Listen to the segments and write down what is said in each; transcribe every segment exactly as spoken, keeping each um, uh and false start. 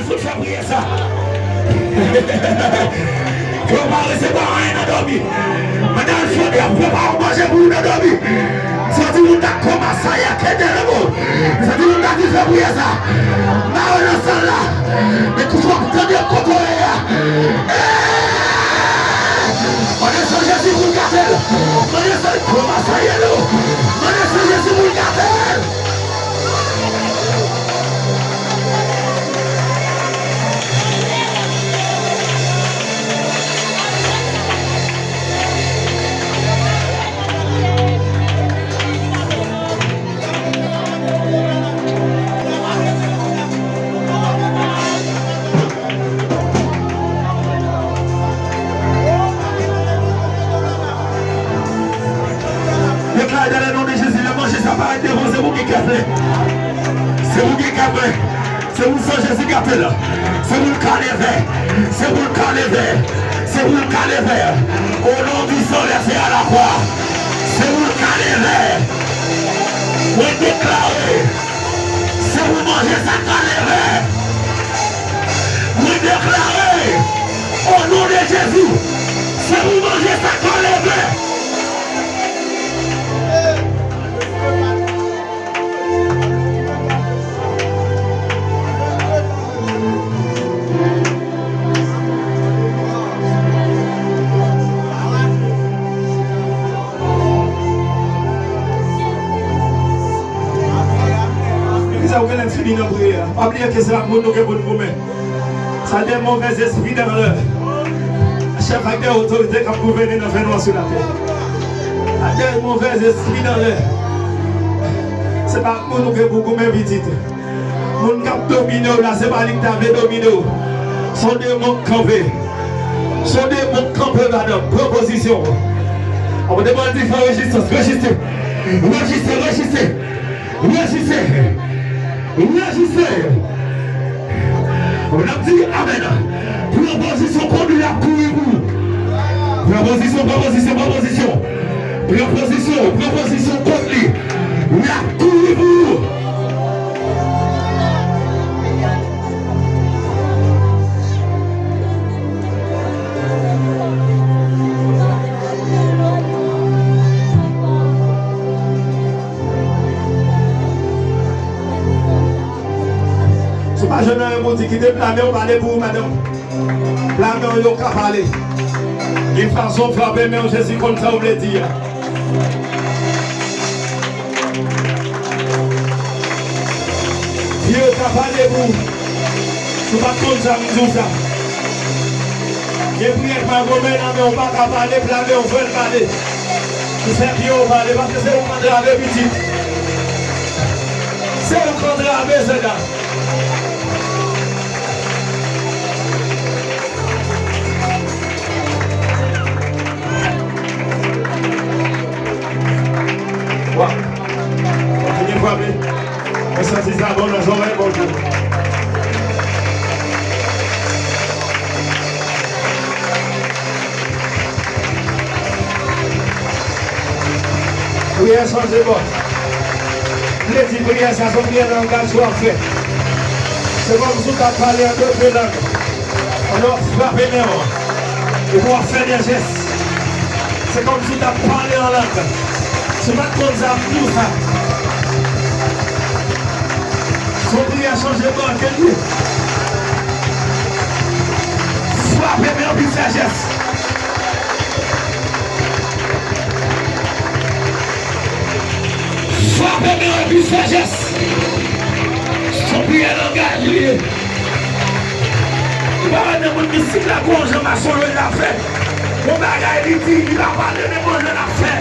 Fout fè priyè sa. Ke w pa resevwa anyen nan dòmi. Pandan l fè, y ap prepare w manje pou ou nan dòmi. Santi moun ta kòmanse a kete nan mo. Santi moun ta di fè priyè sa. Mare nan sal la. Men kou w ap tande kokoye a. Mande san Jezi pou l gate l. Mande san, kòmanse a ye nou. Mande san Jezi pou l gate l. Deklare dans le nom de Jésus, lè manje sa parèt devan, se pou gen kè plen. Se pou gen kè plen. Se pou san Jezi gate l. Se pou l ka leve. Se pou l ka leve. Se pou l ka leve. Au nom du sang versé à la croix. Se pou l ka leve. Mwen deklare. Se pou manje sa ka leve. Mwen deklare, o non de Jezi, se pou manje sa ka leve. Kisa ou genlè fini nan priyè a? Pa bliye ke se ak moun nou gen pou n goumen. Sa de movèz espri dan lè. Chèf ak de otorite k ap gouvène nan fènwa sou latè. Sa de movèz espri dan lè. Se pa ak moun nou gen pou goumen pitit. Moun k ap domine w la, se pa li k ta vle domine w. Se yon demon k kanpe. Se yon demon k kanpe, madanm. Pran pozisyon w. An mwen devan di fè rezistans. Reziste. Reziste, reziste. Reziste. Reziste. N ap di amèn. Pran pozisyon kont li, l ap kouri pou ou. Pran pozisyon, pran pozisyon, pran pozisyon. Pran pozisyon, pran pozisyon kont li. L ap kouri pou ou. Si w pa jwenn anyen pou w di, kite pla men w pale pou ou, madanm. Pla men w yo ka pale. Gen fason w frape men w, Jezi konn sa w vle di a. Pye w ka pale pou ou. Si w pa t konn sa, m di w sa. Gen priyè k pa goumen nan men w, pa ka pale, pla men w fè l pale. Ou fè pye w pale, paske se ou k antrave pitit. Se ou k antrave sèda. Wa. Kontinye frape. Mwen santi sa bon nan zòrèy Bondye. Priyè chanje bò. M vle di priyè sa, se yon priyè langaj w ap fè. Se kòmsi w t ap pale an dote lang. Pandan w ap frape men w, epi w ap fè de jès. Se kòmsi w t ap pale an lang. Si w pa t konn sa, m di w sa. Se yon priyè chanje bò ke l ye. Frape men w, epi fè jès. Frape men w epi fè jès. Se yon priyè langaj li ye. Li pa wè nan moun mistik la, gon jan masonri l ap fè. Gon bagay li di, li pa pale, men gon jan l ap fè.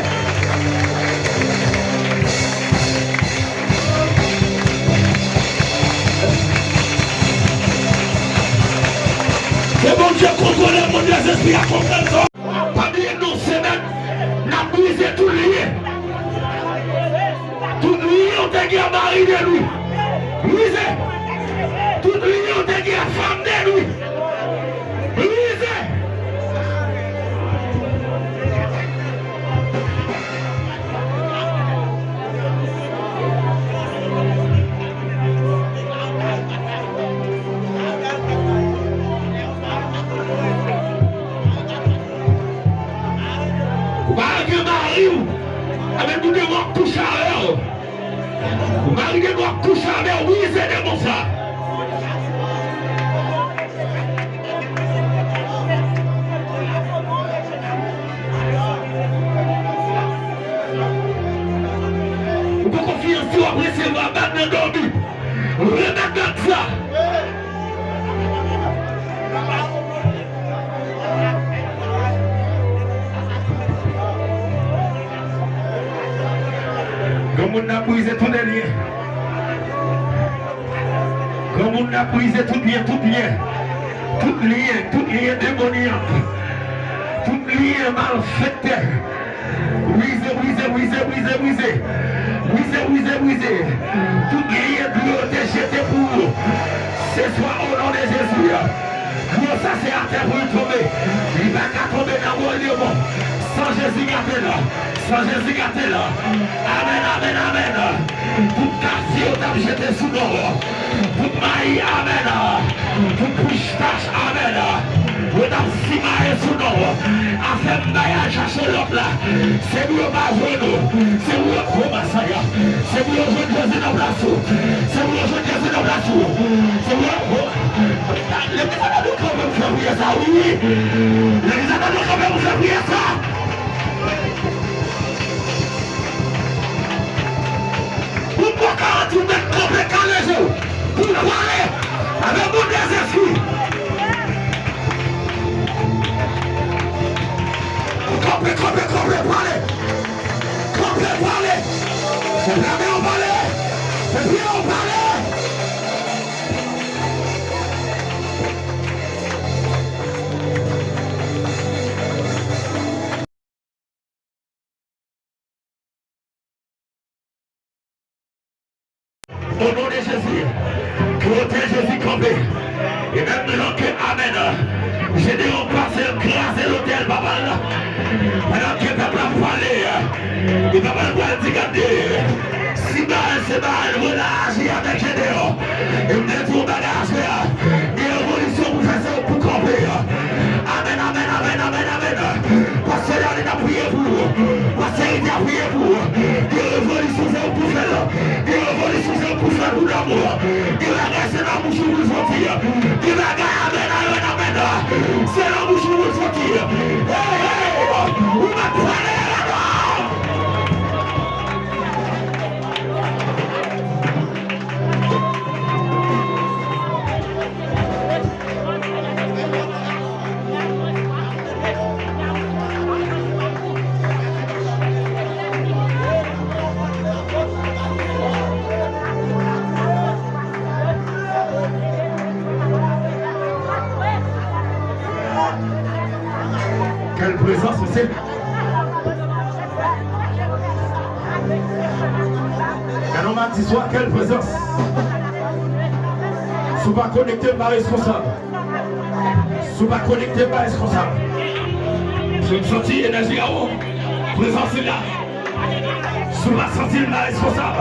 Ke Bondye kontwole mond dèzespri a, konprann sa. Pa bliye, nan semèn, n ap brize tout lyen. Tout lyen w te gen ak mari de nou, brize. Tout lyen w te gen ak fanm de nou, brize. Kouche avè w. Mari de nou ap kouche avè w, brize demon sa. Ou poko fiyanse, w ap resevwa bag nan dòmi. Remèt bag sa. Granmoun nan ap brize tout lyen. Granmoun nan ap brize tout lyen, tout lyen. Tout lyen, tout lyen demonyak. Tout lyen malfektè. Brize, brize, brize, brize, brize. Brize, brize, brize. Tout lyen dlo yo te jete pou ou. Se swa o non de Jezi. Dlo sa se atè pou l tonbe. Li pa ka tonbe nan bò demon. San Jezi gate l. San Jezi gate l. Amèn, amèn, amèn. Tout kafye yo t ap jete sou non. Tout mayi, amèn. Tout pistach, amèn. Yo t ap simaye sou non. Afè m bay al chache lòt la. Se pou yo pa jwenn ou. Se pou yo, oh, Masaya. Se pou yo jwenn Jezi nan plas ou. Se pou yo jwenn Jezi nan plas ou. Se pou yo, oh. Legliz la, nou kanpe pou fè priyè sa, wi. Legliz la, nou kanpe pou fè priyè sa. Ou poko antre, ou mèt kanpe, kale je w. Pou pale avèk Bondye Jezi. Kanpe, kanpe, kanpe, pale. Kanpe, pale. Fè men w pale. Fè pye w pale. O non de Jezi, ke otè Jezi kanpe. E menm jan ke amèn, Jedeyon pase l kraze lotèl papa l la. Pandan ke pèp la ap pale, e papa l pral di, gade, si Baal se Baal, mwen la aji avèk Jedeyon. E m te di w bagay aswè a, gen revolisyon pou fè, se pou kanpe. Amèn, amèn, amèn, amèn, amèn. Pastè Darlene ap priye pou ou. Pastè Rita ap priye pou ou. Gen revolisyon se ou pou fè l. Gen revolisyon se ou pou fè l pou nanm ou. Gen bagay se nan bouch ou pou l soti. Gen bagay amèn, amèn, amèn. Se nan bouch ou pou l soti. Hey, hey, ou mèt pale ladan. Kèl prezans, mesye. Gade yon madi swa, kèl prezans. Si w pa konekte, m pa reskonsab. Si w pa konekte, m pa reskonsab. Si w santi enèji a wo, prezans li la. Si w pa santi l, m pa reskonsab.